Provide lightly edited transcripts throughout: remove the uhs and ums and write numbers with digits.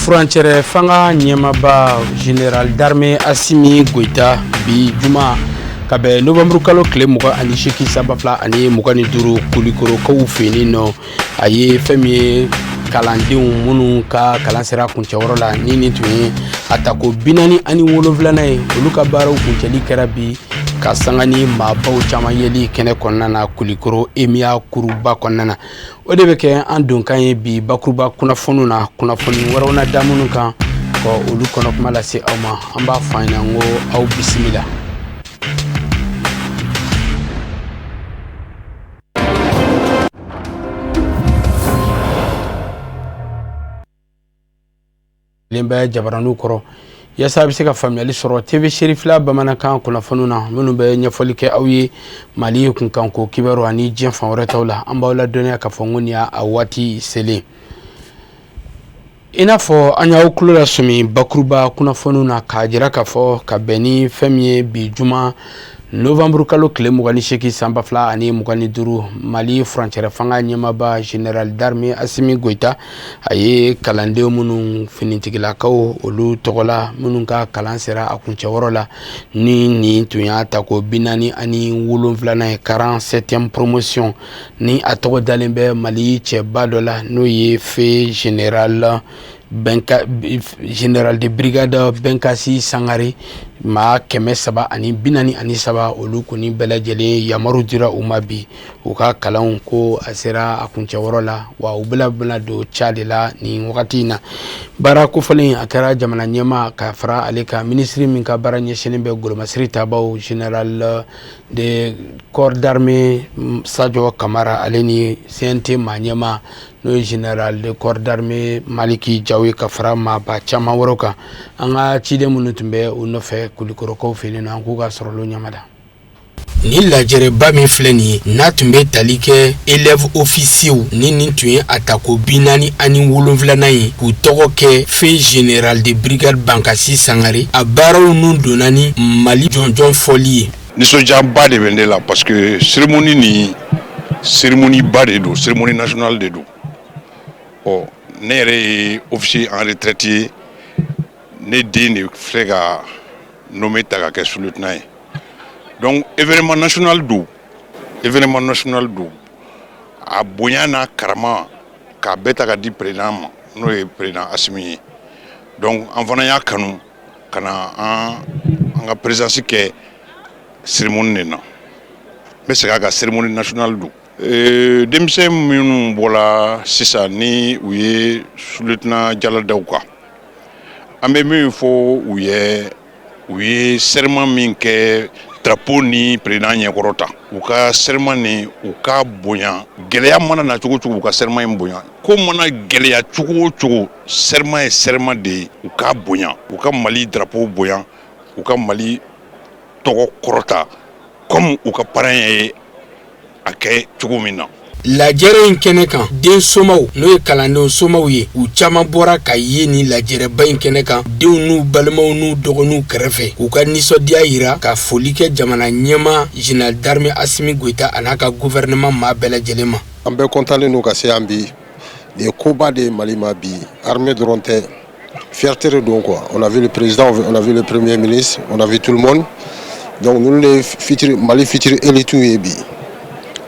Furancɛrɛ fanga ɲɛmaaba général d'armée Asimi Goyita, bi juma ka bɛn novembre kalo tile 28 san 2025, Kulikorokaw fɛ yen nɔ, a ye fɛn min ye kalandenw minnu ka kalan sera kuncɛyɔrɔ la, ni nin tun ye a tako 47nan ye, olu ka baaraw kuncɛli kɛra bi ka sanga ni maabaw caman yeli kɛnɛ kɔnɔna na, Kulikoro EMIA kuruba kɔnɔna na. O de bɛ kɛ an donkan ye bi bakuruba kunnafoniw na. Kunnafoni wɛrɛw na da minnu kan ka olu kɔnɔ kuma lase aw ma, an b'a fɔ an ɲɛna ko aw bisimila. Len bɛ jabaraninw kɔrɔ yaasa a bɛ se ka faamuyali sɔrɔ TV Serifila bamanankan kunnafoniw na, minnu bɛ ɲɛfɔli kɛ aw ye Mali kunkanko kibaru ani diɲɛ fan wɛrɛ taw la. An b'aw ladɔnniya k'a fɔ ko nin y'a waati selen. I n'a fɔ an y'aw tulo lasɔmi bakuruba kunnafoniw na k'a jira k'a fɔ ka bɛn ni fɛn min ye bi juma novembre kalo tile 28 san 2025, Mali furancɛrɛ fanga ɲɛmaaba général d'armée Asimi Goyita, a ye kalanden minnu finitigilakaw olu tɔgɔla minnu ka kalan sera a kuncɛyɔrɔ la, ni nin tun y'a tako 47nan ye, 47e promotion, ni a tɔgɔ dalen bɛ Mali cɛba dɔ la, n'o ye feu général général de brigade Benkasi Sangare. Maa 343, olu kɔni bɛɛ lajɛlen yamaru dira u ma bi, u ka kalanw ko a sera a kuncɛyɔrɔ la, wa u bɛna bɛna don ca de la nin wagati in na. Baara kofɔlen a kɛra jamana ɲɛmaa ka fara ale kan, minisiri min ka baara ɲɛsinnen bɛ golomasiri tabaw, général de corps d'armée Sadio Kamara, ale ni CNT maa ɲɛmaa, n'o ye général de corps d'armée Maliki Jaw ye, ka fara maaba caman wɛrɛw kan. An ka ciden minnu tun bɛ u nɔfɛ Kulikɔrɔkaw fɛ yen nɔ, an k'u ka sɔrɔlenw ɲamada. Nin lajɛrɛba min filɛ nin ye, n'a tun bɛ tali kɛ élèves officiers, ni nin tun ye a tako 47nan ye k'u tɔgɔ kɛ feu général de brigade Bankasi Sangare, a baaraw nun donna ni Mali jɔnjɔn fɔli ye. Nisɔndiyaba de bɛ ne la parce que cérémonie nin, cérémonie ba de don, cérémonie nationale de don. Ɔ, ne yɛrɛ ye officier en retraite ye. Ne den de filɛ ka nommé ta ka kɛ sous-lieutenant ye. Donc événement national don, événement national don. A bonya n'a karama k'a bɛɛ ta ka di président ma, n'o ye président Asimi ye. Donc an fana y'a kanu ka na an ka présence kɛ cérémonie nin na. N bɛ segin a kan, cérémonie nationale don. Denmisɛn minnu bɔra sisan, ni u ye sous-lieutenant jala da u kan, an bɛ min fɔ u ye, u ye serment min kɛ drapeau ni président ɲɛkɔrɔ ta, u ka serment nin, u ka bonya. Gɛlɛya mana na cogo cogo, u ka serment in bonya. Ko mana gɛlɛya cogo o cogo, serment ye serment de ye, u k'a bonya, u ka Mali drapeau bonya, u ka Mali tɔgɔ kɔrɔta comme u ka parrain ye a kɛ cogo min na. Lajɛrɛ in kɛnɛ kan, den somaw, n'o ye kalandenw somaw ye, u caman bɔra ka ye nin lajɛrɛba in kɛnɛ kan, denw n'u balimaw n'u dɔgɔninw kɛrɛfɛ, k'u ka nisɔndiya yira ka foli kɛ jamana ɲɛmaa général d'armée Asimi Goyita a n'a ka gouvernement maa bɛɛ lajɛlen ma. An bɛɛ kɔntannen don ka se yan bi. Nin ye koba de ye Mali ma bi. Armée dɔrɔn tɛ, fierté de don quoi. On a vu le président, on a vu le premier ministre, on a vu tout le monde. Donc ninnu de ye futur Mali futur élite ye bi.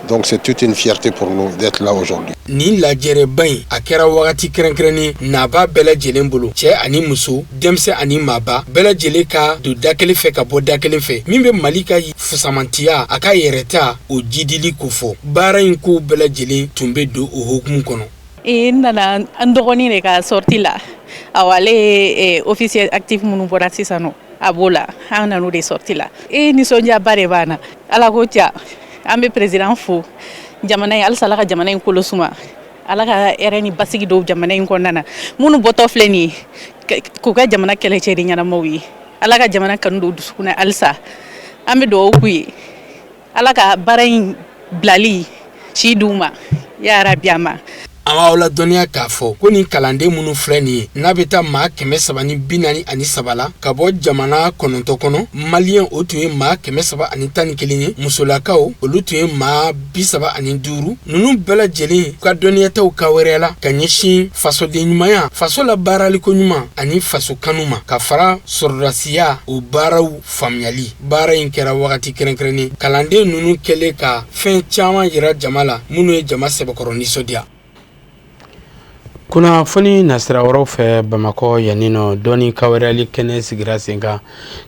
Donc c'est toute une fierté pour nous d'être là aujourd'hui. Nin lajɛrɛba in a kɛra wagati kɛrɛnkɛrɛnnen naba bɛɛ lajɛlen bolo, cɛɛ ani muso, denmisɛn ani maaba, bɛɛ lajɛlen ka don da kelen fɛ ka bɔ da kelen fɛ, min bɛ Mali ka fusamantiya, a ka yɛrɛta o jidili kofɔ. Baara in kow bɛɛ lajɛlen tun bɛ don o hukumu kɔnɔ. N nana n dɔgɔnin de ka sortie la. Awɔ, ale ye officier actif minnu bɔra sisan nɔ, a b'o la. An nan'o de sortie la. E, nisɔndiyaba de b'an na. Ala ko ca, an bɛ président fo. Jamana in, halisa Ala ka jamana in kolo suma, Ala ka hɛrɛ ni basigi don jamana in kɔnɔna na. Minnu bɔtɔ filɛ nin ye, k'u ka jamana kɛlɛcɛden ɲɛnamaw ye, Ala ka jamana kanu don dusukun na. Halisa an bɛ dugawu k'u ye, Ala ka baara in bilali si d'u ma, yarabi a ma. An b'aw ladɔnniya k'a fɔ ko nin kalanden minnu filɛ nin ye, n'a bɛ taa maa 343 la ka bɔ jamana 9 kɔnɔ, maliyɛn o tun ye maa 311 ye, musolakaw olu tun ye maa 35. Ninnu bɛɛ lajɛlen ka dɔnniyataw ka wɛrɛ la ka ɲɛsin fasoden ɲumanya, faso la baaraliko ɲuman ani faso kanu ma, ka fara sɔrɔdasiya o baaraw faamuyali. Baara in kɛra wagati kɛrɛnkɛrɛnnen, kalanden ninnu kɛlen ka fɛn caman jira jama la minnu ye jama sɛbɛkɔrɔ nisɔndiya. Kunnafoni nasira wɛrɛw fɛ, Bamakɔ yanni nɔ, dɔnni kawereyali kɛnɛ sigira sen kan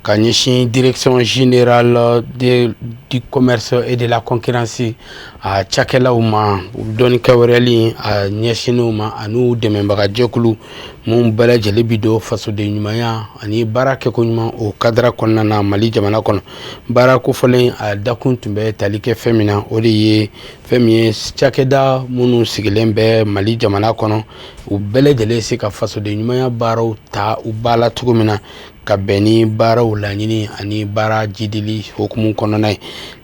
ka ɲɛsin Direction générale du commerce et de la concurrence a cakɛlaw ma. Dɔnni kawereyali a ɲɛsinn'u ma an'u dɛmɛbagajɛkulu mun bɛɛ lajɛlen bi don fasoden ɲumanya ani baara kɛko ɲuman o kadara kɔnɔna na Mali jamana kɔnɔ. Baara kofɔlen a dakun tun bɛ tali kɛ fɛn min na, o de ye fɛn min ye cakɛda minnu sigilen bɛ Mali jamana kɔnɔ, u bɛɛ lajɛlen se ka fasoden ɲumanya baaraw ta u ba la cogo min na, ka bɛn ni baaraw laɲini ani baara jidili hukumu kɔnɔna ye.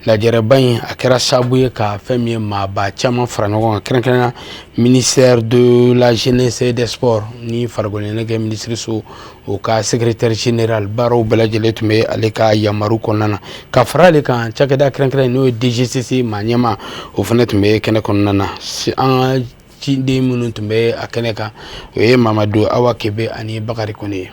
Lajɛrɛba in a kɛra sababu ye ka fɛn min ye maaba caman fara ɲɔgɔn kan, kɛrɛnkɛrɛnnenya ministère de la Jeunesse et des Sports ni farikolo ɲɛnajɛ minisiriso, o ka secrétaire général, baaraw bɛɛ lajɛlen tun bɛ ale ka yamaru kɔnɔna na. Ka fara ale kan, cakɛda kɛrɛnkɛrɛn n'o ye DGCC maa ɲɛmaa, o fana tun bɛ kɛnɛ kɔnɔna na. An ka ciden minnu tun bɛ a kɛnɛ kan, o ye Mamadu Awa Kebe ani Bakari Kone ye.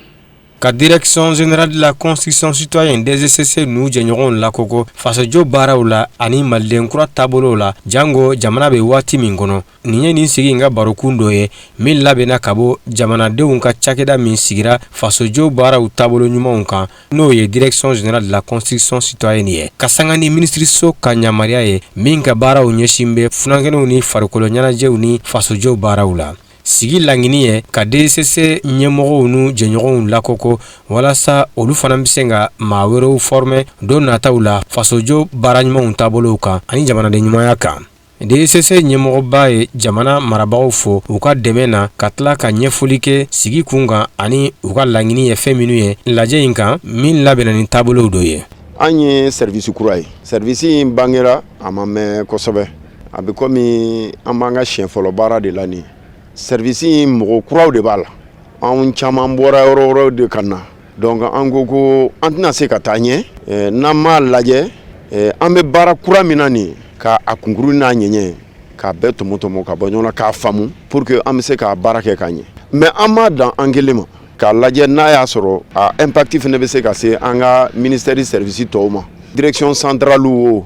Ka Direction générale de la construction citoyenne DGCC n'u jɛɲɔgɔnw lakoko fasojɔ baaraw la ani maliden kura taabolo la, jango jamana bɛ waati min kɔnɔ nin ye. Nin sigi in ka barokun dɔ ye min labɛnna ka bɔ jamanadenw ka cakɛda min sigira fasojɔ baaraw taabolo ɲumanw kan, n'o ye Direction générale de la construction citoyenne ye, ka sanga ni minisiriso ka yamaruya ye min ka baaraw ɲɛsin bɛ funankɛninw ni farikolo ɲɛnajɛw ni fasojɔ baaraw la. Sigi laɲini ye ka DGCC ɲɛmɔgɔw n'u jɛɲɔgɔnw lakoko walasa olu fana bɛ se ka maa wɛrɛw former don nataw la fasojɔ baara ɲumanw taabolow kan ani jamanaden ɲumanya kan. DGCC ɲɛmɔgɔba ye jamana marabagaw fo u ka dɛmɛ na, ka tila ka ɲɛfɔli kɛ sigi kun kan ani u ka laɲini ye fɛn minnu ye lajɛ in kan min labɛnna ni taabolow dɔ ye. An ye service kura ye. Service in bangera, a ma mɛn kosɛbɛ. A bɛ komi an b'an ka siɲɛ fɔlɔ baara de la nin. Service in, mɔgɔ kuraw de b'a la. Anw caman bɔra yɔrɔ wɛrɛw de ka na. Donc an ko ko an tɛna se ka taa ɲɛ n'an m'a lajɛ an bɛ baara kura min na nin, ka a kunkuru n'a ɲɛɲɛ k'a bɛɛ tɔmɔ tɔmɔ ka bɔ ɲɔgɔn na, k'a faamu, pour que an bɛ se k'a baara kɛ ka ɲɛ. Mais an m'a dan an kelen ma, k'a lajɛ n'a y'a sɔrɔ a impact fana bɛ se ka se an ka ministère service tɔw ma, direction centrale o,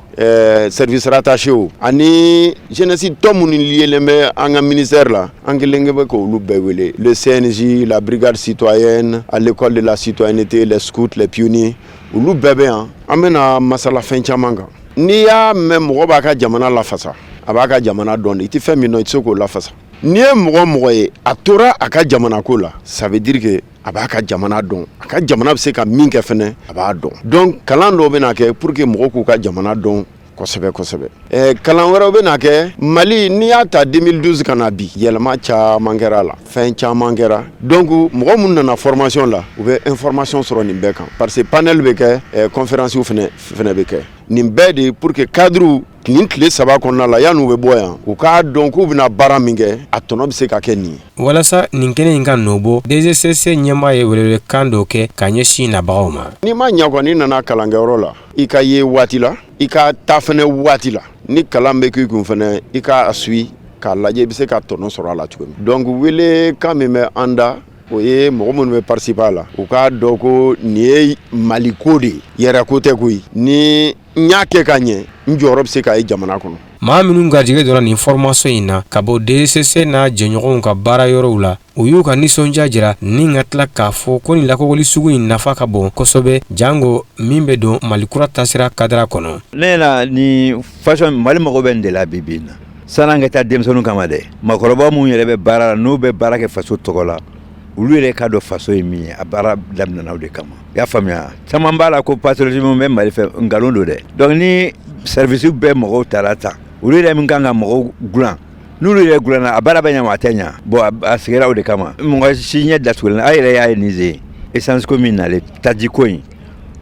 service rattaché o, ani jeunesse tɔ minnu liélen bɛ an ka ministère la. An kelen bɛ k'olu bɛɛ wele: le CNJ, la brigade citoyenne, à l'école de la citoyenneté, les scouts, les pionniers, olu bɛɛ bɛ yan. An bɛna masala fɛn caman kan. N'i y'a mɛn mɔgɔ b'a ka jamana lafasa, a b'a ka jamana dɔn de. I tɛ fɛn min dɔn, i tɛ se k'o lafasa. N'i ye mɔgɔ mɔgɔ ye a tora a ka jamana ko la, ça veut dire que a b'a ka jamana dɔn, a ka jamana bɛ se ka min kɛ fɛnɛ, a b'a dɔn. Donc kalan dɔw bɛna kɛ pour que mɔgɔw k'u ka jamana dɔn kosɛbɛ kosɛbɛ. Kalan wɛrɛw bɛna kɛ. Mali, n'i y'a ta 2012 ka na bi, yɛlɛma caman kɛra a la, fɛn caman kɛra. Donc mɔgɔ minnu nana formation la, u bɛ information sɔrɔ nin bɛɛ kan, parce que panel bɛ kɛ, conférence fɛnɛ bɛ kɛ. Nin bɛɛ de pour que cadre nin tile 3 kɔnɔna la, yan'u bɛ bɔ yan, u k'a dɔn k'u bɛna baara min kɛ, a tɔnɔ bɛ se ka kɛ nin ye. Walasa nin kɛnɛ in ka nɔ bɔ, DGCC ɲɛmaa ye welewelekan dɔ kɛ ka ɲɛsin nabagaw ma. N'i ma ɲɛ kɔni, n'i nana kalankɛyɔrɔ la, i ka ye waati la, i ka taa fɛnɛ waati la. Ni kalan bɛ k'i kun fɛnɛ, i k'a suit k'a lajɛ i bɛ se ka tɔnɔ sɔrɔ a la cogo min. Donc wele kan min bɛ an da, o ye mɔgɔ minnu bɛ participer a la, u k'a dɔn ko nin ye Mali ko de ye, yɛrɛ ko tɛ koyi. Ni n y'a kɛ ka ɲɛ, n jɔyɔrɔ bɛ se ka ye jamana kɔnɔ. Maa minnu garijɛgɛ donna nin formation in na ka bɔ DGCC n'a jɛɲɔgɔnw ka baara yɔrɔw la, u y'u ka nisɔndiya jira ni ka tila k'a fɔ ko nin lakɔkɔli sugu in nafa ka bon kosɛbɛ, jango min bɛ don Mali kura tasira kadara kɔnɔ. Ne na ni façon, Mali mago bɛ nin de la bi bi in na. San'an ka taa denmisɛnninw kama dɛ, maakɔrɔba minnu yɛrɛ bɛ baara la, n'u bɛ baara kɛ faso tɔgɔ la, olu yɛrɛ k'a dɔn faso ye min ye. A baara daminɛna o de kama. I y'a faamuya, caman b'a la ko patriotisme bɛ Mali fɛ, nkalon don dɛ. Donc ni service bɛɛ mɔgɔw taara ta, olu yɛrɛ min kan ka mɔgɔw gulan, n'olu yɛrɛ gulanna, a baara bɛ ɲɛ wa a tɛ ɲɛ? Bon, a sigira o de kama. Mɔgɔ si ɲɛ datugulen, a yɛrɛ y'a ye nin sen essence ko min nalen, taji ko in.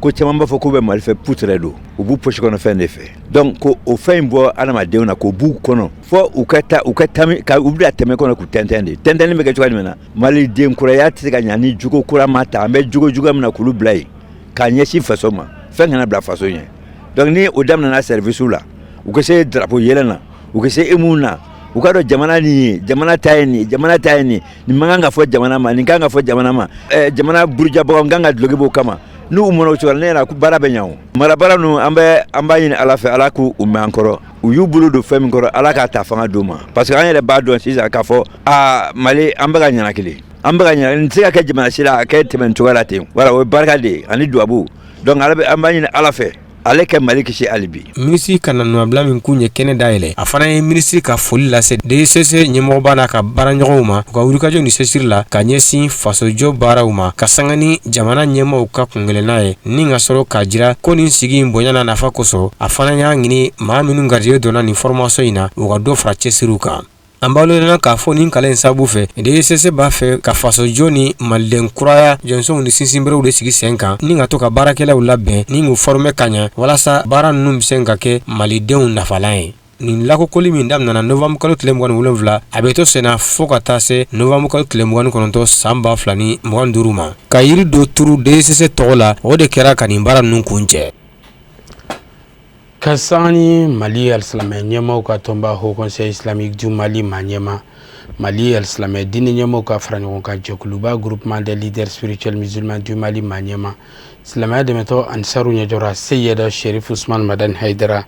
Ko caman b'a fɔ k'u bɛ Mali fɛ, putere don, u b'u poche kɔnɔ fɛn de fɛ. Donc ko o fɛn in bɔ adamadenw na, k'o b'u kɔnɔ fo u ka taa u ka tami ka u bila tɛmɛ kɔnɔ k'u tɛntɛn de. Tɛntɛnni bɛ kɛ cogoya jumɛn na? Maliden kuraya tɛ se ka ɲa ni jogo kura ma ta. An bɛ jogo juguya min na, k'olu bila yen k'a ɲɛsin faso ma, fɛn kana bila faso ɲɛ. Donc ni o daminɛna service la, u ka se drapeau yɛlɛn na, u ka se hymne na, u ka dɔn jamana nin ye jamana ta ye, nin jamana ta ye, nin nin man kan ka fɔ jamana ma, nin kan ka fɔ jamana ma, jamana burujabagaw kan ka duloki b'o kama. N'u mɔna o cogo la, ne yɛrɛ ko baara bɛ ɲɛ. O marabaara ninnu, an bɛ an b'a ɲini Ala fɛ, Ala k'u mɛn an kɔrɔ. U y'u bolo don fɛn min kɔrɔ, Ala k'a ta fanga d'u ma, parce que an yɛrɛ b'a dɔn sisan k'a fɔ aa, Mali, an bɛ ka ɲɛnakili, an bɛ ka ɲɛnakili. Nin tɛ se ka kɛ jamana si la a kɛ tɛmɛ nin cogoya la ten. Wala o ye barika de ye ani dubabu. Donc ala bɛ an b'a ɲini Ala fɛ, ale kɛ Mali kisi hali bi. Minisiri ka nɔnabila min kun ye kɛnɛ dayɛlɛ, a fana ye minisiri ka foli lase DGCC ɲɛmɔgɔba n'a ka baaraɲɔgɔnw ma, u ka wulikajɔ ni cɛsiri la ka ɲɛsin fasojɔ baaraw ma, ka sanga ni jamana ɲɛmaaw ka kunkelenna ye, ni ka sɔrɔ k'a jira ko nin sigi in bonya n'a nafa kosɔn. A fana y'a ɲini maa minnu garijɛgɛ donna nin formation in na, u ka dɔ fara cɛsiriw kan. An b'a lɔn k'a fɔ nin kalan in sababu fɛ, DGCC b'a fɛ ka fasojɔ ni maliden kuraya jɔnsɔnw ni sinsinberew de sigi sen kan, ni ka to ka baarakɛlaw labɛn ni k'u former ka ɲɛ, walasa baara ninnu bɛ se ka kɛ malidenw nafalan ye. Nin lakokoli min daminɛna novembre kalo tile 27, a bɛ to senna fo ka taa se novembre kalo tile 29 san 2025 ma. Ka yiri dɔ turu DGCC tɔgɔ la, o de kɛra ka nin baara ninnu kuncɛ. Ka sanga ni Mali alisilamɛ ɲɛmaaw ka tɔnba, Haut Conseil islamique du Mali ma ɲɛma, Mali alisilamɛ diinɛ ɲɛmaaw ka fara ɲɔgɔn kan jɛkuluba, Groupement des leaders spirituels musulmans du Mali ma ɲɛma, silamɛya dɛmɛtɔ Ansaru ɲɛjɔra Seyida Sherif Usman Madani Hayidara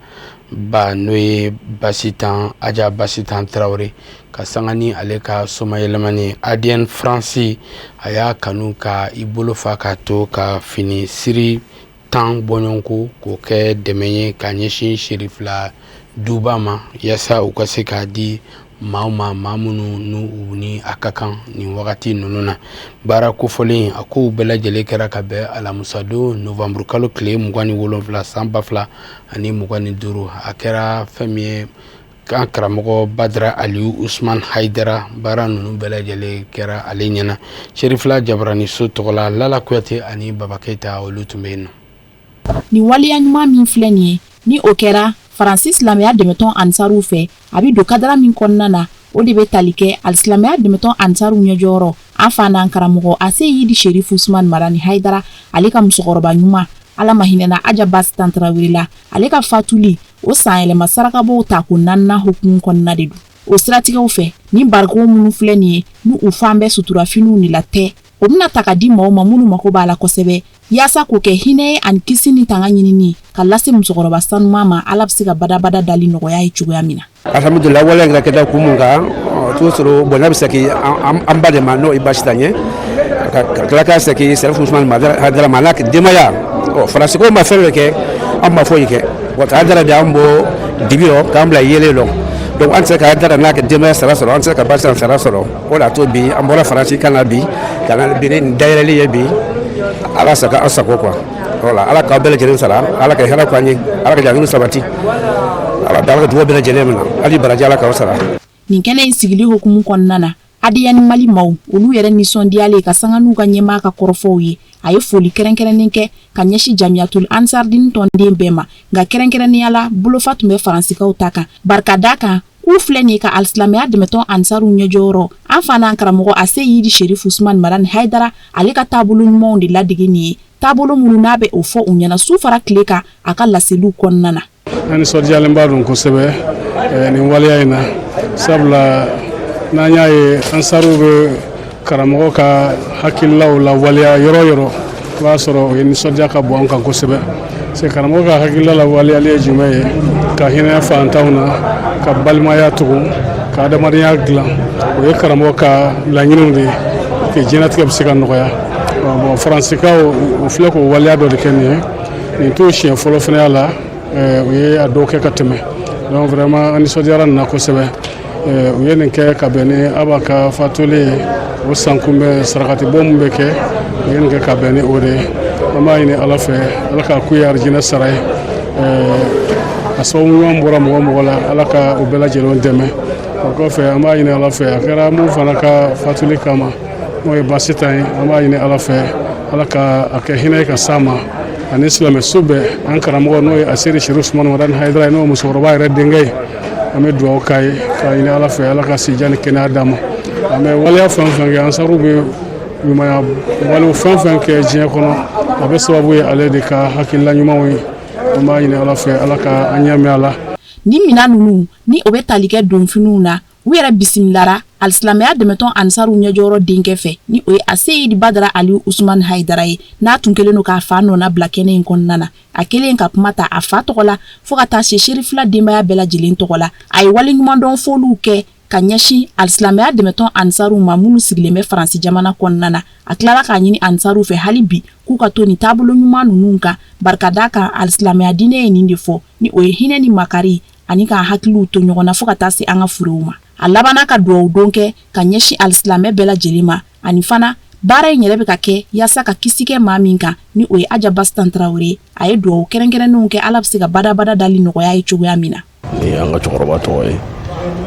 ba, n'o ye Basitan Aja Basitan Tarawele, ka sanga ni ale ka somayɛlɛmani ADN France, a y'a kanu ka i bolo fa ka to ka fini siri 10 bɔɲɔgɔnko k'o kɛ dɛmɛ ye ka ɲɛsin Sherifila duba ma, yaasa u ka se k'a di maaw ma, maa minnu n'u ni a ka kan nin wagati ninnu na. Baara kofɔlen a kow bɛɛ lajɛlen kɛra ka bɛn alamisadon novembre kalo tile 27 san 2025. A kɛra fɛn min ye kan karamɔgɔ Badara Aliyu Usman Hayidara, baara ninnu bɛɛ lajɛlen kɛra ale ɲɛna Serifila Jabaraniso tɔgɔ la. Lala Kuyate ani Baba Keyita, olu tun bɛ yen nɔ. Nin waleya ɲuman min filɛ nin ye, ni o kɛra Faransi silamɛya dɛmɛtɔn Ansaruw fɛ, a bɛ don kadara min kɔnɔna na, o de bɛ tali kɛ alisilamɛya dɛmɛtɔn Ansaruw ɲɛjɔyɔrɔ, an fa n'an karamɔgɔ Aseyidi Sherif Usman Madani Hayidara, ale ka musokɔrɔba ɲuman, Ala ma hinɛna Aja Basitan Tarawele la, ale ka fatuli o sanyɛlɛma sarakabɔw tako naaninan hukumu kɔnɔna de don. O siratigɛw fɛ, ni barikon minnu filɛ nin ye, ni u fan bɛɛ suturafiniw de la tɛ, o bɛna ta ka di maaw ma minnu mako b'a la kosɛbɛ, yaasa k'o kɛ hinɛ ye ani kisi ni tanga ɲinini ka lase musokɔrɔba sanuman ma, Ala bɛ se ka badabada dali nɔgɔya ye cogoya min na. Alhamdulillah, waleya in kɛra kɛta kun mun kan, t'o sɔrɔ bonya bɛ segin an ba de ma, n'o ye Basitan ye, ka tila ka segin Sɛrifu Usumani Hayidara ma n'a ka denbaya. Ɔ, Faransikaw ma fɛn fɛn kɛ, an ma foyi kɛ. Wa Hayidara de y'an bɔ dibi rɔ k'an bila yeelen rɔ. Donc an tɛ se ka Hayidara n'a ka denbaya sara sɔrɔ, an tɛ se ka Basitan sara sɔrɔ. O de y'a to bi an bɔra Faransi ka na bi, ka na bi ni nin dayɛlɛli ye bi. Ala sago aw sago quoi. Voilà, Ala k'aw bɛɛ lajɛlen sara, Ala ka hɛrɛ k'an ye, Ala ka jamana sabati, Ala ka dugawu bɛɛ lajɛlen minɛ, hali baraji, Ala k'aw sara. Nin kɛnɛ in sigili hukumu kɔnɔna na, ADN Mali maaw, olu yɛrɛ nisɔndiyalen ka sanga n'u ka ɲɛmaa ka kɔrɔfɔw ye, a ye foli kɛrɛnkɛrɛnnen kɛ ka ɲɛsin Jamiyatul Ansardini tɔnden bɛɛ ma, nka kɛrɛnkɛrɛnnenya la bolofa tun bɛ Faransikaw ta kan, barika da kan k'u filɛ nin ye ka alisilamɛya dɛmɛtɔn Ansaruw ɲɛjɔyɔrɔ, an fa n'an karamɔgɔ Aseyidi Sherif Usman Madani Hayidara, ale ka taabolo ɲumanw de ladege nin ye, taabolo minnu n'a bɛ o fɔ u ɲɛna su fara tile kan a ka laseliw kɔnɔna na. An nisɔndiyalenba don kosɛbɛ nin waleya in na, sabula n'an y'a ye Ansaruw bɛ karamɔgɔ ka hakililaw lawaleya yɔrɔ yɔrɔ, i b'a sɔrɔ o ye nisɔndiya ka bon an kan kosɛbɛ. Parce que karamɔgɔ ka hakilila lawaleyali ye jumɛn ye? Ka hinɛ fantanw na, ka balimaya tugun, ka adamadenya dilan. O ye karamɔgɔ ka laɲiniw de ye que diɲɛlatigɛ bɛ se ka nɔgɔya. Bon, Faransikaw, o filɛ k'o waleya dɔ de kɛ nin ye. Nin t'o siɲɛ fɔlɔ fana y'a la, u ye a dɔw kɛ ka tɛmɛ. Donc vraiment an nisɔndiyara nin na kosɛbɛ. U ye nin kɛ ka bɛn ni Aba ka fatuli ye, o san kunbɛn sarakati bɔ min bɛ kɛ, u ye nin kɛ ka bɛn ni o de ye. An b'a ɲini Ala fɛ, Ala k'a k'u ye arijinɛ sara ye. A sababu ɲuman bɔra mɔgɔ mɔgɔ la, Ala ka o bɛɛ lajɛlen dɛmɛ. O kɔfɛ, an b'a ɲini Ala fɛ, a kɛra mun fana ka fatuli kama, n'o ye Basitan ye, an b'a ɲini Ala fɛ, Ala ka a kɛ hinɛ ye ka s'a ma. Ani silamɛsu bɛɛ, an karamɔgɔ n'o ye Aseyidi Serifu Usumani Madani Hayidara ye, n'o ye musokɔrɔba yɛrɛ denkɛ ye, an bɛ dugawu k'a ye k'a ɲini Ala fɛ, Ala ka sijan ni kɛnɛya d'a ma. An bɛ waleya fɛn o fɛn kɛ, ansaru bɛ ɲumanya walew fɛn fɛn kɛ diɲɛ kɔnɔ, a bɛ sababu ye ale de ka hakilila ɲumanw ye. An b'a ɲini Ala fɛ, Ala ka an ɲɛ mɛn a la. Ni minan ninnu ni o bɛ tali kɛ donfiniw na, u yɛrɛ bisimilara alisilamɛya dɛmɛtɔn ansaru ɲɛjɔyɔrɔ denkɛ fɛ, ni o ye Aseyidi Badara Aliyu Usumani Hayidara ye, n'a tun kɛlen don k'a fa nɔnabila kɛnɛ in kɔnɔna na. A kɛlen ka kuma ta a fa tɔgɔ la fo ka taa se serifila denbaya bɛɛ lajɛlen tɔgɔ la, a ye waleɲumandɔn foliw kɛ ka ɲɛsin alisilamɛya dɛmɛtɔn ansaruw ma minnu sigilen bɛ Faransi jamana kɔnɔna na. A tilala k'a ɲini ansaruw fɛ hali bi k'u ka to nin taabolo ɲuman ninnu kan, barika d'a kan alisilamɛya diinɛ ye nin de fɔ, ni o ye hinɛ ni makari ani k'an hakiliw to ɲɔgɔn na fo ka taa se an ka furew ma. A labanna ka dugawu don kɛ ka ɲɛsin alisilamɛ bɛɛ lajɛlen ma, ani fana baara in yɛrɛ bɛ ka kɛ yaasa ka kisi kɛ maa min kan, ni o ye Aja Basitan Tarawele ye. A ye dugawu kɛrɛnkɛrɛnnenw kɛ Ala bɛ se ka badabada dali nɔgɔya ye cogoya min na. Ni an ka cɛkɔrɔba tɔgɔ ye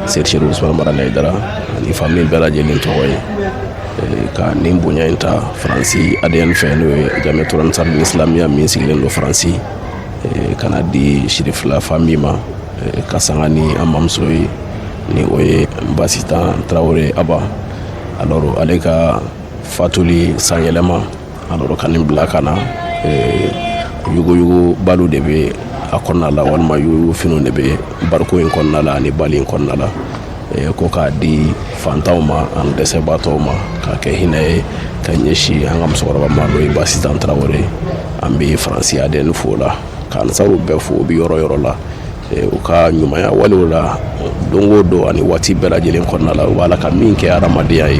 Seyidi Serifu Usumani Madani Hayidara ani famille bɛɛ lajɛlen tɔgɔ ye, ka nin bonya in ta Faransi ADN fɛ, n'o ye Jamiyatul Ansar Islamiya min sigilen don Faransi, ka na di Sirifila famille ma, ka sanga ni an mamuso ye, ni o ye Basitan Tarawele Aba. Alors ale ka fatuli sanyɛlɛma, alors ka nin bila ka na, yuguyugu baliw de bɛ a kɔnɔna la, walima yuguyugu finiw de bɛ bariko in kɔnɔna la ani bali in kɔnɔna la, ko k'a di fantanw ma ani dɛsɛbaatɔw ma, k'a kɛ hinɛ ye ka ɲɛsin an ka musokɔrɔba ma, n'o ye Basitan Tarawele. An bɛ Faransi ADN fo la, ka ansaru bɛɛ fo u bɛ yɔrɔ yɔrɔ la, u ka ɲumanya walew la don o don ani waati bɛɛ lajɛlen kɔnɔna la, u b'a la ka min kɛ hadamadenya ye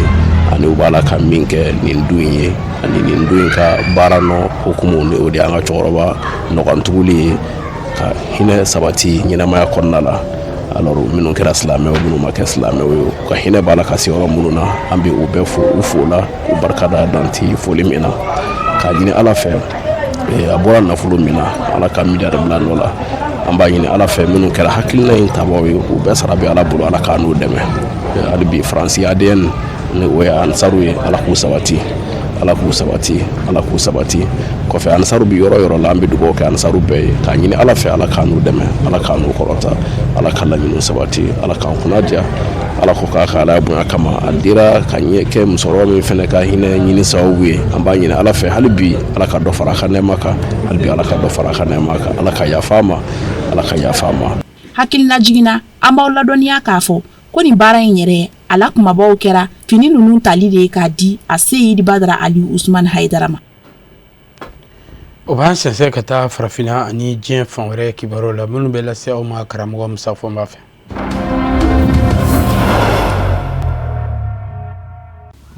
ani u b'a la ka min kɛ nin du in ye ani nin du in ka baara nɔ hukumu, ni o de y'an ka cɛkɔrɔba nɔgɔntuguli ye, ka hinɛ sabati ɲɛnamaya kɔnɔna la. Alors minnu kɛra silamɛw, minnu ma kɛ silamɛw ye, u ka hinɛ b'a la ka se yɔrɔ minnu na, an bɛ u bɛɛ fo, u fo la, k'u barika da dan tɛ foli min na, k'a ɲini Ala fɛ, a bɔra nafolo min na, Ala ka miliyari bila nɔ la. An b'a ɲini Ala fɛ, minnu kɛra hakilina in tabaw ye, u bɛɛ sara bɛ Ala bolo, Ala k'a n'u dɛmɛ. Hali bi Faransi ADN, ni o ye ansaru ye, Ala k'u sabati, Ala k'u sabati, Ala k'u sabati. Kɔfɛ, ansaru bɛ yɔrɔ yɔrɔ la, an bɛ dugawu kɛ ansaru bɛɛ ye, k'a ɲini Ala fɛ, Ala k'an n'u dɛmɛ, Ala k'an n'u kɔrɔta, Ala ka laɲiniw sabati, Ala k'an kunna diya. Ala ko k'a ka Ala bonya kama, a dira ka ɲɛ kɛ musokɔrɔba min fana ka hinɛ ɲini sababu ye, an b'a ɲini Ala fɛ hali bi, Ala ka dɔ fara a ka nɛɛma kan, hali bi Ala ka dɔ fara a ka nɛɛma kan, Ala ka yafa a ma, Ala ka yafa a ma. Hakililajigin na, an b'aw ladɔnniya k'a fɔ ko nin baara in yɛrɛ a la kumabaw kɛra fini ninnu tali de ye k'a di a Seyidi Badara Aliyu Usumani Hayidara ma. O b'an sɛnsɛn ka taa farafinna ani diɲɛ fan wɛrɛ kibaruw la, minnu bɛ lase aw ma karamɔgɔ Musa Fɔnba fɛ.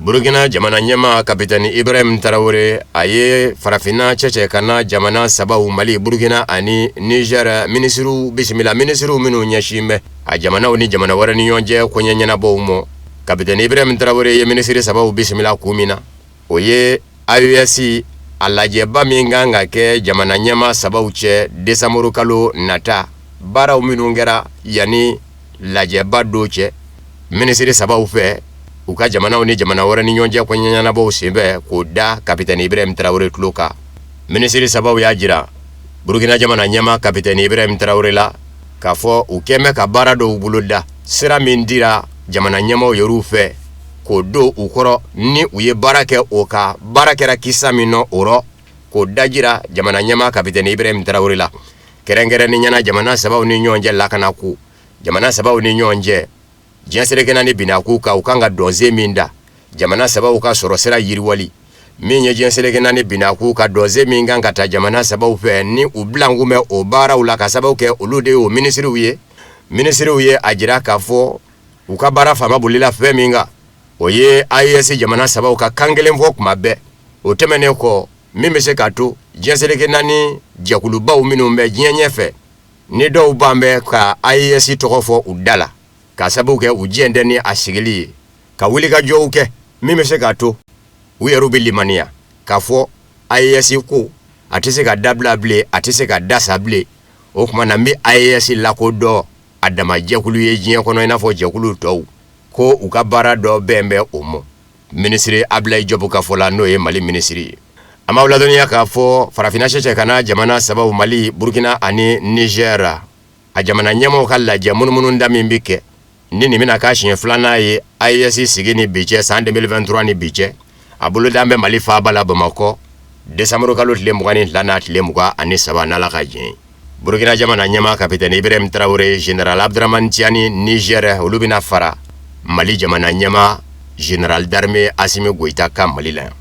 Burukina jamana ɲɛmaa kapitɛni Ibrahim Tarawele, a ye farafinna cɛcɛ ka na jamana sabaw, Mali, Burukina ani Niger minisiriw bisimila, minisiriw minnu ɲɛsin bɛ a jamanaw ni jamana wɛrɛ ni ɲɔgɔn cɛ koɲɛ ɲɛnabɔw ma. Kapitɛni Ibrahim Tarawele ye minisiri sabaw bisimila kun min na, o ye AES a lajɛba min kan ka kɛ jamana ɲɛmaa sabaw cɛ desanburu kalo nata, baaraw minnu kɛra yanni lajɛba don cɛ minisiri sabaw fɛ u ka jamanaw ni jamana wɛrɛ ni ɲɔgɔn cɛ koɲɛ ɲɛnabɔw senfɛ, k'o da kapitɛni Ibrahim Tarawele tulo kan. Minisiri sabaw y'a jira Burukina jamana ɲɛmaa kapitɛni Ibrahim Tarawele la k'a fɔ u kɛn bɛ ka baara dɔw boloda, sira min dira jamana ɲɛmaaw yɛrɛw fɛ k'o don u kɔrɔ, ni u ye baara kɛ o kan, baara kɛra kisa min nɔ o rɔ, k'o dajira jamana ɲɛmaa kapitɛni Ibrahim Tarawele la, kɛrɛnkɛrɛnnenya na jamana sabaw ni ɲɔgɔn cɛ lakanako, jamana sabaw ni ɲɔgɔn cɛ diɲɛ seleke naani binakun kan, u kan ka dɔnsen min da, jamana sabaw ka sɔrɔ sira yiriwali min ye diɲɛ seleke naani binakun kan, dɔnsen min kan ka ta jamana sabaw fɛ, ni u bilankun bɛ o baaraw la ka sababu kɛ olu de y'o minisiriw ye. Minisiriw ye a jira k'a fɔ u ka baara fanba bolila fɛn min kan, o ye AES jamana sabaw ka kan kelen fɔ kuma bɛɛ. O tɛmɛnen kɔ, min bɛ se k'a to diɲɛ seleke naani jɛkulubaw minnu bɛ diɲɛ ɲɛfɛ, ni dɔw ban bɛ ka AES tɔgɔ fɔ u da la ka sababu kɛ u jɛn tɛ ni a sigili ye, ka wulikajɔw kɛ min bɛ se k'a to u yɛrɛw bɛ limaniya k'a fɔ AES ko a tɛ se ka dabila bilen, a tɛ se ka dasa bilen. O tuma na n bɛ AES lakodɔn a dama jɛkulu ye diɲɛ kɔnɔ i n'a fɔ jɛkulu tɔw, ko u ka baara dɔ bɛn bɛ o ma. Minisiri Abulayi Jɔpu ka fɔ la, n'o ye Mali minisiri ye, An b'aw ladɔnniya k'a fɔ farafinna cɛcɛ ka na jamana sabaw Mali, Burukina ani Niger, a jamana ɲɛmaaw ka lajɛ munumunuda min bɛ kɛ ni nin bɛna k'a siɲɛ filanan ye AES sigi ni bi cɛ san 2023 ni bi cɛ, a bolodan bɛ Mali faaba la Bamakɔ décembre kalo tile 22 n'a tile 23 n'Ala ka jɛn ye. Burukina jamana ɲɛmaa capitaine Ibrahim Traoré, général Abdourahamane Tiani Niger, olu bɛna fara Mali jamana ɲɛmaa général d'armée Assimi Goïta kan Mali la yan.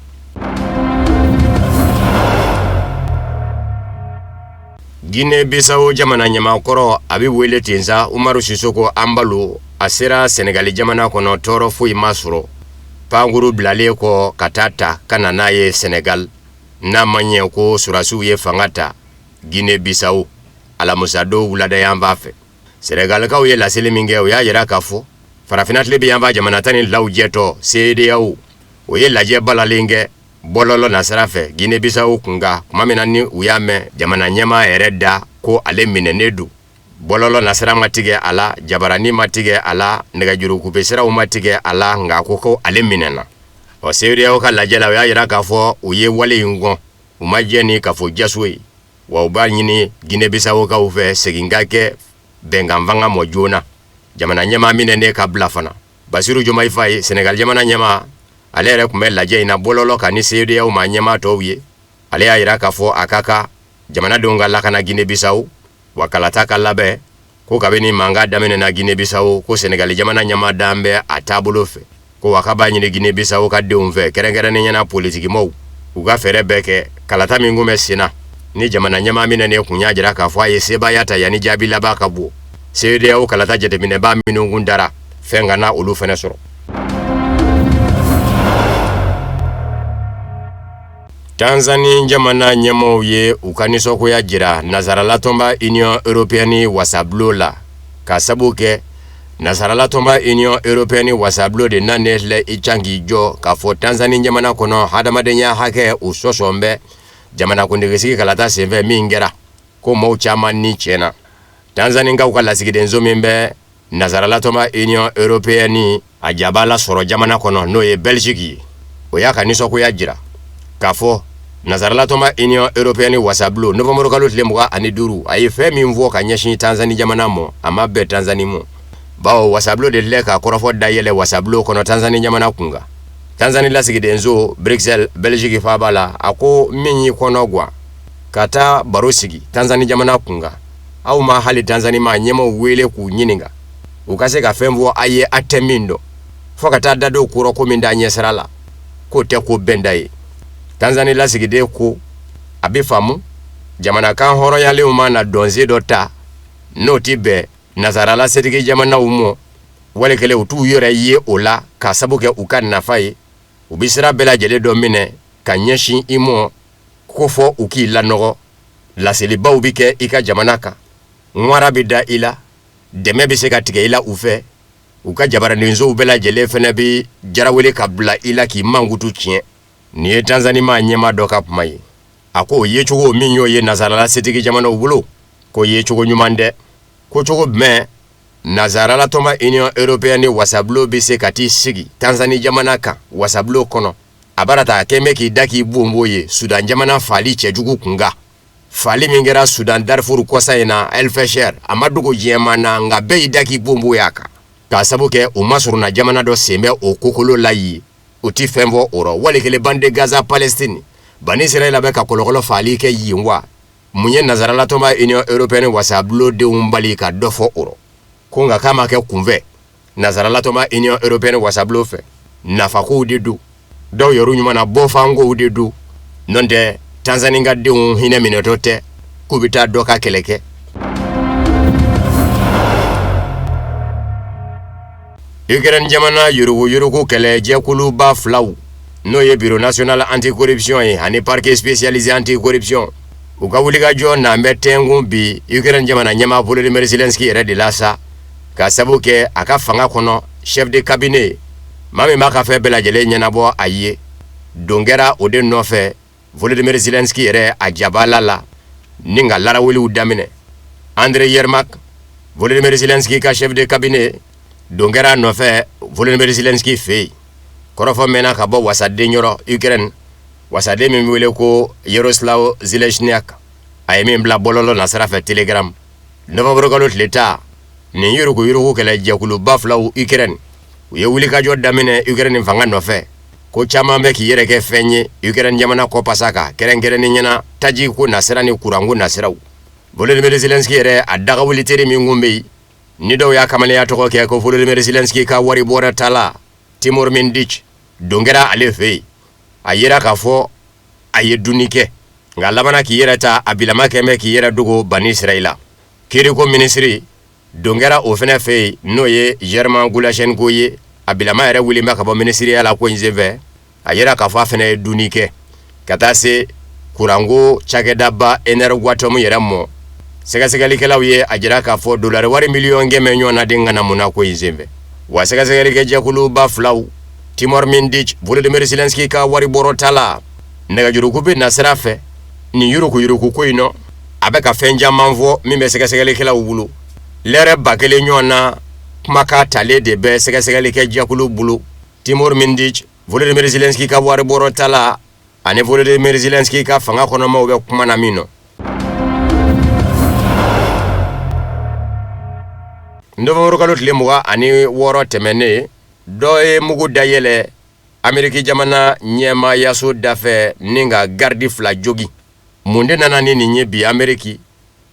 Guinée Bissau jamana ɲɛmaa kɔrɔ a bɛ wele ten sa Umaru Sisoko Embalo a sera Senegali jamana kɔnɔ tɔɔrɔ foyi ma sɔrɔ pankuru bilalen kɔ ka taa ta ka na n'a ye Senegal n'a ma ɲɛ ko sɔrɔdasiw ye fanga ta Guinée Bissau alamusadon wulada yanfan fɛ Senegalikaw ye laseli min kɛ o y'a jira k'a fɔ farafinna tilebin yanfan jamana 12 jɛtɔ CEDEAO o ye lajɛ balalen kɛ bɔlɔlɔ nasira fɛ Guinée Bissau kunkan tuma min na ni u y'a mɛn jamana ɲɛmaa yɛrɛ da ko ale minɛnen don bɔlɔlɔ nasira ma tigɛ a la jabarani ma tigɛ a la nɛgɛjuru kupe siraw ma tigɛ a la nka ko ale minɛna ɔ CEDEAO ka lajɛ la u y'a jira k'a fɔ u ye wale in kɔn u ma jɛn ni kafo jaso ye wa u b'a ɲini Guinée Bissaukaw fɛ segin ka kɛ bɛnkan fanga mɔ joona jamana ɲɛmaa minɛnen ka bila fana Basiru Jomayi Faye Senegal jamana ɲɛmaa ale yɛrɛ tun bɛ lajɛ in na bɔlɔlɔ kan ni CEDEAO maa ɲɛmaa tɔw ye ale y'a jira k'a fɔ a ka kan jamanadenw ka lakana Guinée Bissau wa kalata ka labɛn ko kabini mankan daminɛna Guinée Bissau ko Senegali jamana ɲɛmaa dan bɛ a taabolo fɛ ko wa k'a b'a ɲini Guinée Bissau ka denw fɛ kɛrɛnkɛrɛnnenya na politikimɔgɔw u ka fɛɛrɛ bɛɛ kɛ kalata min kun bɛ senna ni jamana ɲɛmaa minɛnen kun y'a jira k'a fɔ a ye sebaaya ta yanni jaabi laban ka bɔ CEDEAO kalata jateminɛbaa minnu kun dara fɛn kana olu fana sɔrɔ. Tanzanie jamana ɲɛmaaw ye u ka nisɔngoya jira nazaralatɔnba Union européenne wasabulon la ka sabu kɛ nazaralatɔnba Union européenne wasabulon de nanen filɛ i can k'i jɔ k'a fɔ Tanzanie jamana kɔnɔ hadamadenya hakɛ o sɔsɔn bɛ jamanakuntigisigi kalata senfɛ min kɛra ko maaw caman ni tiɲɛna. Tanzanikaw ka lasigidenso min bɛ nazaralatɔnba Union européenne a jabala sɔrɔ jamana kɔnɔ n'o ye Belgique ye o y'a ka nisɔngoya jira k'a fɔ nazaralatɔnba Union européenne wasabulon novembre kalo tile 25 a ye fɛn min fɔ ka ɲɛsin Tanzanie jamana ma a ma bɛn Tanzanie ma bawo wasabulon de filɛ ka kɔrɔfɔ dayɛlɛ wasabulon kɔnɔ Tanzanie jamana kunkan. Tanzanie lasigidenso Bruxelles Belgique faaba la a ko min y'i kɔnɔ gan ka taa baro sigi Tanzanie jamana kunkan aw ma hali Tanzanie maa ɲɛmaaw wele k'u ɲininka u ka se ka fɛn fɔ a ye a tɛ min dɔn fo ka taa da dɔw kɔrɔ ko min t'a ɲɛsira la k'o tɛ ko bɛnta ye. Tanzanie lasigiden ko a bɛ faamu jamana kan hɔrɔnyalenw ma na dɔnsen dɔ ta n'o tɛ bɛn nazarala setigi jamanaw ma wali kelen u t'u yɛrɛ ye o la k'a sabu kɛ u ka nafa ye u bɛ sira bɛɛ lajɛlen dɔ minɛ ka ɲɛsin i ma ko fɔ u k'i lanɔgɔ laselibaw bɛ kɛ i ka jamana kan ŋwara bɛ da i la dɛmɛ bɛ se ka tigɛ i la u fɛ u ka jabaraninsow bɛɛ lajɛlen fana bɛ jarawele ka bila i la k'i mankutu tiɲɛ nin ye Tanzanie maa ɲɛmaa dɔ ka kuma ye a ko o yecogo min y'o ye nazarala setigi jamanaw bolo ko yecogo ɲuman tɛ ko cogo jumɛn nazarala tɔnba Union européenne wasabulon bɛ se ka t'i sigi Tanzanie jamana kan wasabulon kɔnɔ a bara ta a kɛn bɛ k'i da k'i bonbon ye Sudan jamana faali cɛjugu kunkan faali min kɛra Sudan Darfur kɔsa in na El Fasher a ma dogo diɲɛmaa na nka bɛɛ y'i da k'i bonbon y'a kan k'a sabu kɛ u masurunna jamana dɔ sen bɛ o kokolo la yen u ti fɛn fɔ o rɔ wali kelen bande de Gaza Palestine bani Israɛla bɛ ka kɔlɔkɔlɔ faali kɛ yen wa mun ye nazarala tɔnba Union européenne wasabulon denw bali ka dɔ fɔ o rɔ ko nka k'a ma kɛ kunfɛ nazarala tɔnba Union européenne wasabulon fɛ nafakow de don dɔw yɛrɛ ɲuman na bɔfankow de don n'o tɛ Tanzanie ka denw hinɛ minɛtɔ tɛ k'u bɛ taa dɔ ka kɛlɛ kɛ. Ukraine jamana yuruguyurugu kɛlɛ jɛkuluba filaw n'o ye Bureau national anticorruption ye ani parquet spécialisé anticorruption u ka wulikajɔ n'an bɛ tɛnkun bi Ukraine jamana ɲɛmaa Volodymyr Zelensky yɛrɛ de la sa ka sabu kɛ a ka fanga kɔnɔ chef de cabinet maa min b'a ka fɛn bɛɛ lajɛlen ɲɛnabɔ a ye don kɛra o de nɔfɛ Volodymyr Zelensky yɛrɛ a jabala la ni ka laraweliw daminɛ Andrei Yermak Volodymyr Zelensky ka chef de cabinet don kɛra a nɔfɛ Volodymyr Zelensky fɛ yen kɔrɔfɔ mɛnna ka bɔ wasaden yɔrɔ Ukraine Wasaden min bɛ wele ko Yaroslav Zheleznyak, a ye min bila bɔlɔlɔ nasira fɛ Telegram novembre kalo tile 10, nin yuruguyurugu kɛlɛ jɛkuluba filaw Ukraine, u ye wulikajɔ daminɛ Ukraine fanga nɔfɛ. Ko caman bɛ k'i yɛrɛ kɛ fɛn ye Ukraine jamana kɔpasa kan, kɛrɛnkɛrɛnnenya na taji ko nasira ni kuranko nasiraw. Volodymyr Zelensky yɛrɛ, a dagawuli teri min kun bɛ yen, ni dɔw y'a kamalenya tɔgɔ kɛ ko Volodymyr Zelensky ka wari bɔrɛ tala Timur Mindich, don kɛra ale fɛ yen. A yera k'a fɔ a ye dunni kɛ, nka a labanna k'i yɛrɛ ta. A bilama kɛn bɛ k'i yɛrɛ dogo bani Israɛla. Kiriko minisiri, don kɛra o fana fɛ yen, n'o ye German Galushchenko ye. A bilama yɛrɛ wulilen bɛ ka bɔ minisiriya la ko in senfɛ. A yera k'a fɔ a fana ye dunni kɛ ka taa se kuranko cakɛdaba Energoatom yɛrɛ mɔ. Sɛgɛsɛgɛlikɛlaw ye a jira k'a fɔ dolari wari miliyɔn 100 ɲɔgɔn na de ŋanamunna ko in senfɛ. Wa sɛgɛsɛgɛlikɛjɛkuluba filaw, Timur Mindich, Volodymyr Zelensky ka wari bɔrɔ tala, nɛgɛjuruko bɛ nasira fɛ nin yuruguyurugu ko in nɔ, a bɛ ka fɛn caman fɔ min bɛ sɛgɛsɛgɛlikɛlaw bolo. Lɛrɛ 1000 ɲɔgɔn na kumakan talen de bɛ sɛgɛsɛgɛlikɛjɛkulu bolo. Timur Mindich, Volodymyr Zelensky ka wari bɔrɔ tala ani Volodymyr Zelensky ka fanga kɔnɔmaw bɛ kuma na min nɔ. Novembre kalo tile 26 tɛmɛnen, dɔ ye mugu dayɛlɛ Ameriki jamana ɲɛmaayaso dafɛ ni ka garidi fila jogin. Mun de nana ni nin ye bi Ameriki?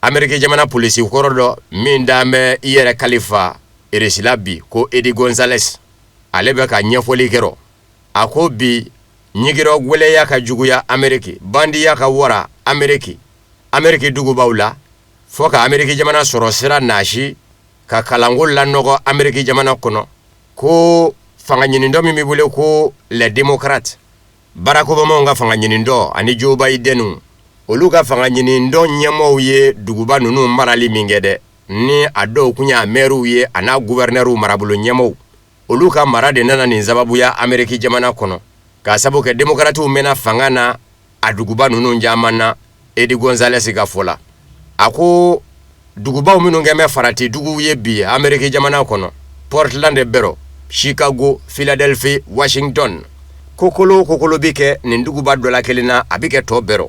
Ameriki jamana polisi kɔrɔ dɔ min dalen bɛ i yɛrɛ kalifa Irisila bi ko Eddie Gonzalez, ale bɛ ka ɲɛfɔli kɛ. A ko bi ɲigirɔ gwɛlɛya ka juguya Ameriki, bandiya ka wara Ameriki, Ameriki dugubaw la, fo ka Ameriki jamana sɔrɔ sira nasi ka kalanko lanɔgɔ Ameriki jamana kɔnɔ, ko fanga ɲinintɔn min bɛ wele ko les démocrates, Barack Obama ka fanga ɲinintɔn ani Joe Biden, olu ka fanga ɲinintɔn ɲɛmɔgɔw ye duguba ninnu marali min kɛ dɛ, ni a dɔw tun y'a mɛriw ye a n'a guvɛrinɛriw, marabolo ɲɛmɔgɔw, olu ka mara de nana nin sababuya Ameriki jamana kɔnɔ, k'a sabu kɛ démocratew mɛnna fanga na a duguba ninnu caman na. Eddie Gonzalez ka fɔ la, a ko dugubaw minnu kɛn bɛ farati duguw ye bi Ameriki jamana kɔnɔ, Portland bɛrɔ, Chicago, Philadelphie, Washington, kokolo kokolo bɛ kɛ nin duguba dɔ la kelen na, a bɛ kɛ tɔ bɛrɔ.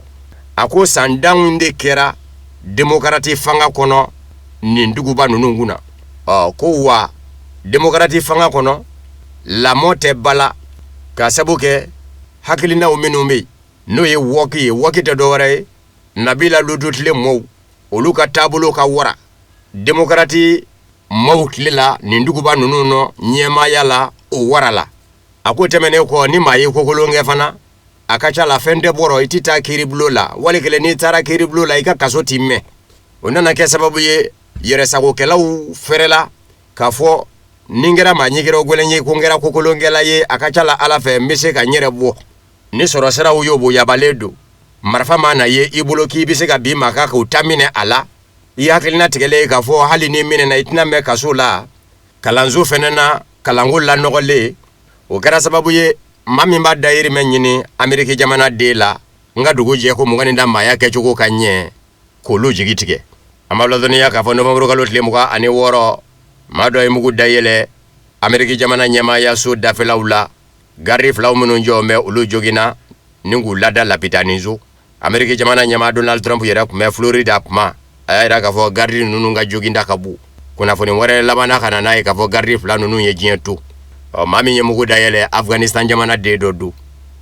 A ko san danw de kɛra démocrate fanga kɔnɔ nin duguba ninnu kunna. Ɔ ko wa démocrate fanga kɔnɔ, lamɔ tɛ bala, k'a sabu kɛ hakilinaw minnu bɛ yen, n'o ye woke ye. Woke tɛ dɔwɛrɛ ye, Nabila Lutu tile mɔw, olu ka taabolo ka wara démocrate maaw tile la nin duguba ninnu nɔ ɲɛmaaya la, o wara la. A ko tɛmɛnen kɔ, ni maa ye kokolon kɛ fana, a ka ca la fɛn tɛ bɔrɔ, i tɛ taa kiiribulon la, wali kelen n'i taara kiiribulon la, i ka kaso t'i mɛn. O nana kɛ sababu ye yɛrɛsagokɛlaw fɛrɛla k'a fɔ ni n kɛra maa ɲɛgɛrɛ gɛlɛn ye, ko n kɛra kokolonkɛla ye, a ka ca la Ala fɛ n bɛ se ka n yɛrɛ bɔ ni sɔrɔ siraw yoboyabalen don. Marifa ma na ye i bolo k'i bɛ se ka bin maa kan k'o ta minɛ a la, i hakilina tigɛlen k'a fɔ hali ni minɛna i tɛna mɛn kaso la. Kalanso fɛnɛ na, kalanko lanɔgɔlen, o kɛra sababu ye maa min b'a dayirimɛ ɲini Ameriki jamana den la, n ka dugu jɛ ko 20 da maaya kɛcogo ka ɲɛ k'olu jigi tigɛ. An b'a ladɔnniya k'a fɔ novembre kalo tile 26, maa dɔ ye mugu dayɛlɛ Ameriki jamana ɲɛmaayaso dafɛlaw la. Garidi filaw minnu jɔ bɛ, olu joginna ni k'u lada lapitaniso. Ameriki jamana ɲɛmaa Donald Trump yɛrɛ tun bɛ Florida kuma, a y'a jira k'a fɔ garidi ninnu ka joginda ka bon. Kunnafoni wɛrɛ labanna ka na n'a ye k'a fɔ garidi fila ninnu ye diɲɛ to. Ɔ maa min ye mugu dayɛlɛ, Afghanistan jamana den dɔ don.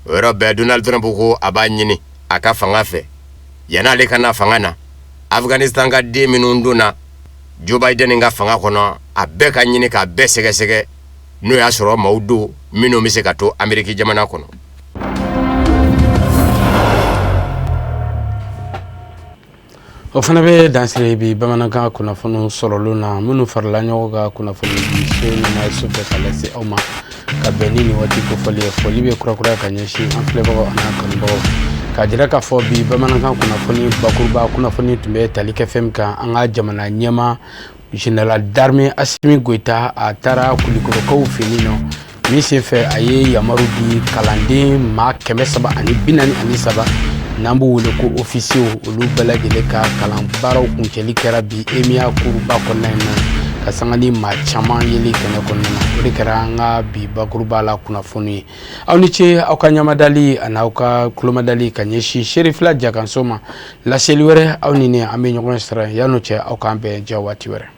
O yɔrɔ bɛɛ, Donald Trump ko a b'a ɲini a ka fanga fɛ, yan'ale ka na fanga na, Afghanistan ka den minnu donna Joe Biden ka fanga kɔnɔ, a bɛɛ ka ɲini k'a bɛɛ sɛgɛsɛgɛ, n'o y'a sɔrɔ maaw don minnu bɛ se ka to Ameriki jamana kɔnɔ. O fana bɛ dansigi bi bamanankan kunnafoni sɔrɔlen na minnu farala ɲɔgɔn kan kunnafoni so ɲɛmaa so fɛ ka lase aw ma ka bɛn ni nin waati kofɔli ye. Foli bɛ kurakuraya ka ɲɛsin an filɛbagaw an'an kanubagaw, k'a jira k'a fɔ bi bamanankan kunnafoni bakuruba kunnafoni tun bɛ tali kɛ fɛn min kan, an ka jamana ɲɛmaa général d'armée Assimi Goïta, a taara Kulikɔrɔkaw fɛ yen nɔ min senfɛ a ye yamaru di kalanden maa 343, n'an b'u wele ko ofisiyew, olu bɛɛ lajɛlen ka kalan baaraw kuncɛli kɛra bi EMIA kuruba kɔnɔna in na. Ka sanga ni maa caman yeli kɛnɛ kɔnɔna na, o de kɛra an ka bi bakuruba la kunnafoni ye. Aw ni ce aw ka ɲamadali ani aw ka kulomadali ka ɲɛsin Serifila Jakanso ma. Laseli wɛrɛ, aw ni ne an bɛ ɲɔgɔn sɔrɔ. Yan'o cɛ, aw k'an bɛn diɲɛ waati wɛrɛ.